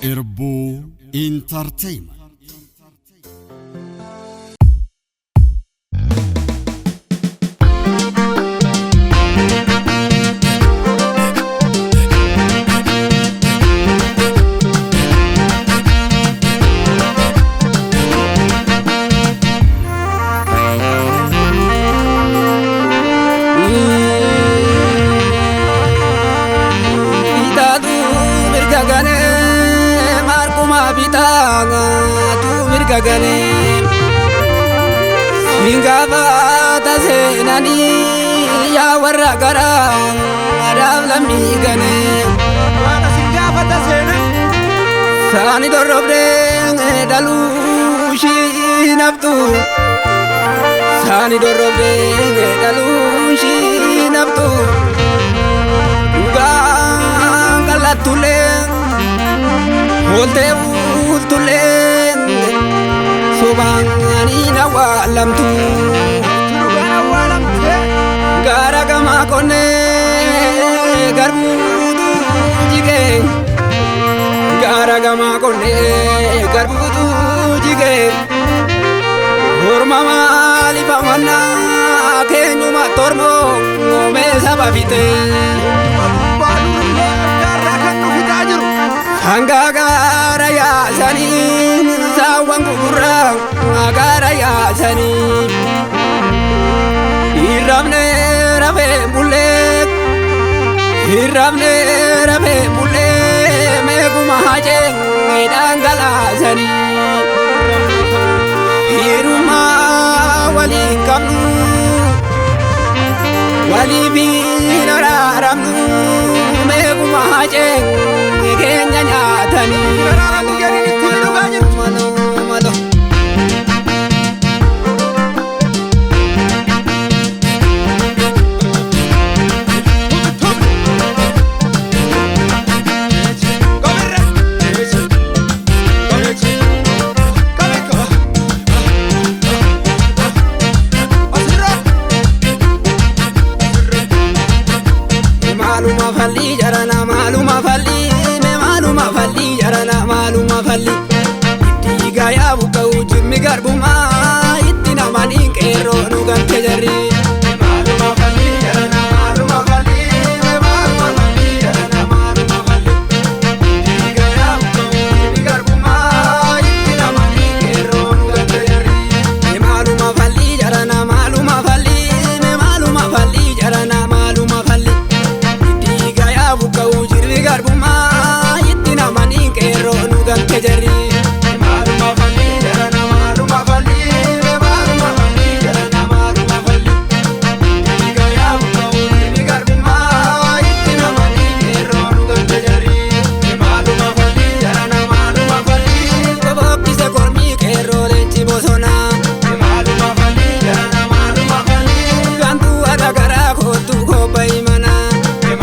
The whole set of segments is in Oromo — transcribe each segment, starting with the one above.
Irbuu Entertainment. Yaa warra garaa adaaf lammii ganee saani dorrobdee dhaluu ishii naftu saani dorrobdee dhaluu ishii naftu dhugaan qal'attullee hooltee bultullee sobaan ani awwaalamtu. Gara gamaa qonnee garbuutu jigee gara gamaa qonnee garbuutu jigee morma maaliif hawwannaa keenyuma tormoo moomee saba fitee. Hangaa gaara yaasanii saawwan gugurraa gaara yaasanii. Hirrabne rafee bullee hirrabne rafee bullee meequma hacee dhangalaasanii. Hirummaa waliin qabnu waliif hin araaramnu meequma hacee keenya nyaatanii. Maaluma falli jarana maaluma falli maaluma falli jarana maaluma falli itti gaayaa buqqa'u jirmi garbumaa itti namanii qeerroo nu gante jarri. Maaluma falli jarana maaluma falli maaluma falli jarana maaluma falli itti gaayaa buqqa'u jirmi garbumaa itti namanii qeerroo nu gante jarri. Maaluma falli jarana maaluma falli maaluma falli jarana maaluma falli. Buqqa'u jirmi garbumaa itti namanii qeerroo nu gante jarri. Maaluma falli jarana maaluma falli maaluma falli jarana maaluma falli. Dhiiga buqqa'u jirmi garbumaa itti namanii qeerroo nu gante jarri. Maaluma falli jarana maaluma falli. Bobokkise kormii qeerroo leenci bosonaa. Maaluma falli jarana maaluma falli. Gantuu adda garaa kootu kophaa manaa.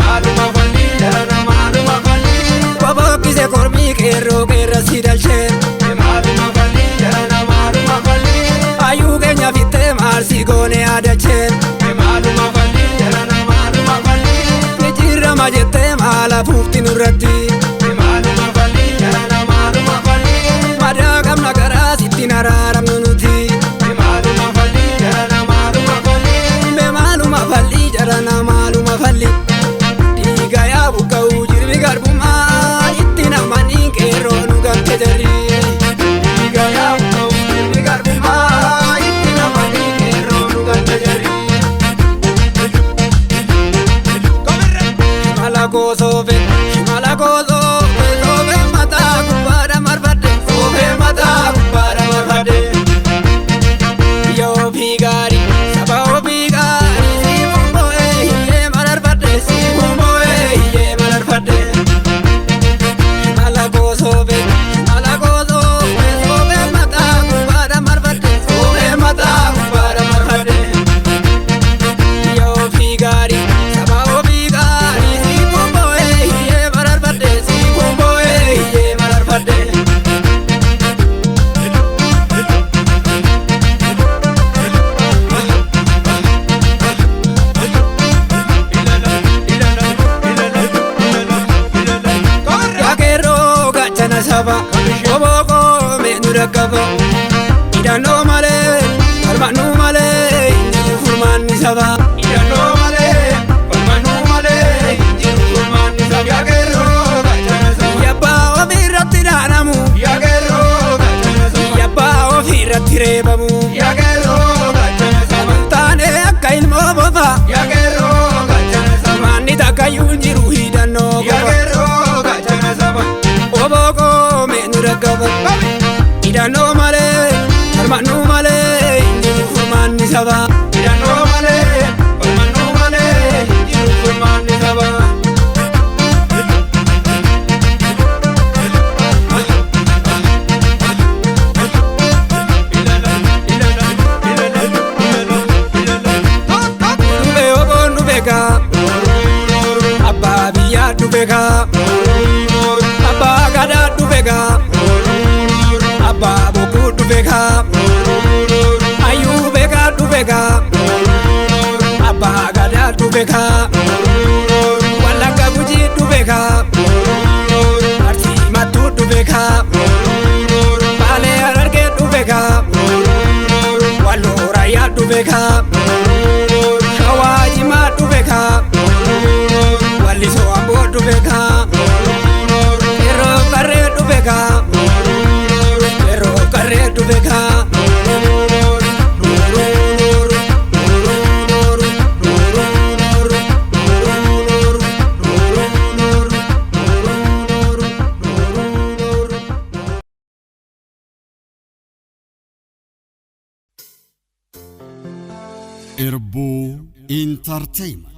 Maaluma falli jarana maaluma falli. Bobokkise kormii qeerroo qeerra si dalchee. Maaluma falli jarana maaluma falli. Ayyuu keenya fittee maarsi goone adachee. Maaluma falli jarana maaluma falli. Jijjiirama jettee maala fuufti nurratti. Maaluma falli jarana maaluma falli. Madaa qabna garaa sitti araaramnu nuti. Maaluma falli jarana maaluma falli. Maaluma falli jarana maaluma falli. Dhiiga buqqa'u jirmi garbumaa itti namanii qeerroo nu gante jarri. Dhiiga buqqa'u jirmi garbumaa itti namanii qeerroo nu gante jarri. Shimala koo soofe shimala koo soofe soofe mataa gubbaadha marfadhe soofe mataa gubbaadha marfadhe. Biyya ofii gaarii saba ofii gaarii siifun bo'ee hiyyee mararfadhe siifun bo'ee hiyyee mararfadhe. Shimala koo soofe shimala koo soofe soofe mataa gubbaadha marfadhe soofe mataa gubbaadha marfadhe. Biyya ofii gaarii saba ofii gaarii siifun bo'ee hiyyee mararfadhe. saba. Oboo mee nu dhaqqaba. Hidhannoo malee falmannuu malee hin jiru furmaanni saba. Hidhannoo malee falmannuu malee hin jiru furmaanni saba. Yaa qeerroo gaachana saba. Yabbaa ofii irratti dhaanamu. Yaa qeerroo gaachana saba. Yabbaa ofii irratti reebamu. Yaa qeerroo gaachana saba. Taanee akka ilmoo bofa. Yaa qeerroo gaachana saba. Furmaanni takkayyuu hin jiru hidhannoo Yaa qofa. qeerroo gaachana saba. Oboo mee nu dhaqqaba. Hidhannoo malee falmannuu malee hin jiru furmaanni saba. Hidhannoo malee falmannuu malee hin jiru furmaanni saba. Dhufe oboon dhufe kaa. Abbaa biyyaa dhufe kaa. Abbaa gadaa dhufe kaa. Abbaa bokkuu dhufe kaa. Hayyuu beekaa dhufe kaa. Abbaa gadaa dhufe kaa. Wallagga Gujii dhufe kaa. Arsii Mattuu dhufe kaa. Baalee Harargee dhufe kaa. Walloo Raayyaa dhufe kaa. Shawaa Jimaa dhufe kaa. Wallisoo Amboo dhufe kaa. Qeerroo qarree dhufe kaa. Qeerroo qarree dhufe kaa. Irbuu Entertainment.